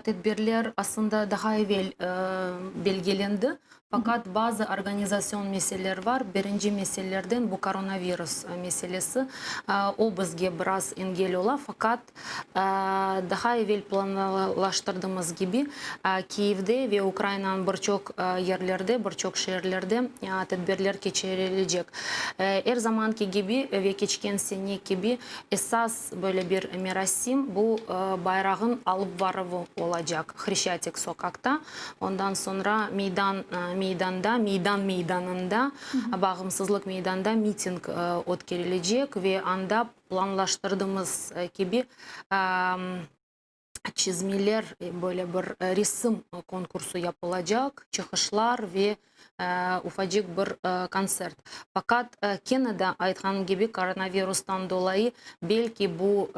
Tedbirler aslında daha evel belgilendi, faqat bazı organizasyon meseleler var. Birinci meselelerden bu koronavirus meselesi, o bizge biraz engel ola, faqat daha evel planlaştırdığımız kibi Kiyevde ve Ukrainanıñ bir çoq yerlerde, bir çoq şeerlerde tedbirler keçirilecek. Er zamanki kibi ve keçken sene kibi esas böyle bir merasim bu bayrağın alıp varuvı olacaq Hreşçatik soqaqta, ondan soñra meydan meydanda, Meydan meydanında, Bağımsızlıq meydanında miting ötkerilecek ve anda planlaştırdığımız kibi çizmeler, böyle bir resim konkursı yapılacaq, çıqışlar ve ufacıq bir kontsert. Faqat kene de aytqanım kibi, koronavirustan dolayı belki bu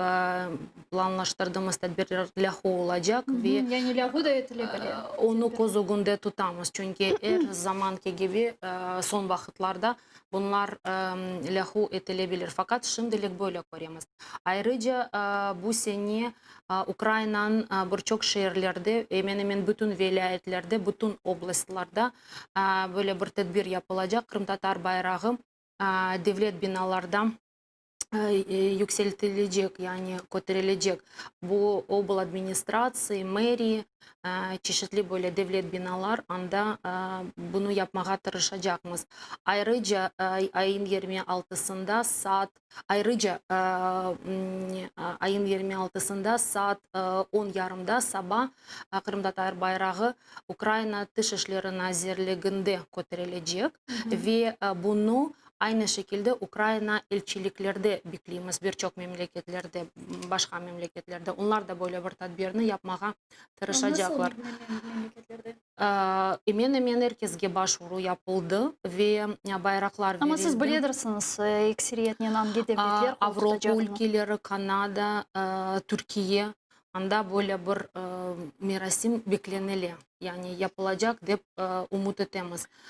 planlaştırdığımız tedbirler lâğu olacaq ve Yani lâğu da etile bile. Onı köz ögünde tutamız, çünki er zamanki kibi soñ vaqıtlarda bunlar lâğu etilebilir. Faqat şimdilik böyle köremiz. Ayrıca bu sene Ukrainanıñ bir çoq şeerlerde, emen-emen bütün vilâyetlerde, bütün oblastlarda böyle bir tedbir yapılacaq, qırımtatar bayrağı devlet binalarda yükseltilecek, yani köterilecek. Bu obladministratsiya, meriya, çeşitli böyle devlet binalar, anda bunı yapmağa tırışacaqmız. Ayrıca ayın 26-sında saat Ayrıca, ayın 26-sında saat 10 yarımda saba qırımtatar bayrağı Ukraina Tış işleri nazirliginde köterilecek ve bunı aynı şekilde Ukraina elçiliklerde bekleymiz, bir çoq memleketlerde, başqa memleketlerde. Onlar da böyle bir tadbirni yapmağa tırışacaqlar. Nasıl memleketlerde? Emen-emen er kesge başvuru yapıldı ve bayraqlar Amma siz verildi. biledirsiniz, ekseriyetnen angi devletler qol Avropa tutacağını. ülkeleri, Kanada, Türkiye, anda böyle bir merasim beklenile, yani yapılacaq dep ümüt etemiz.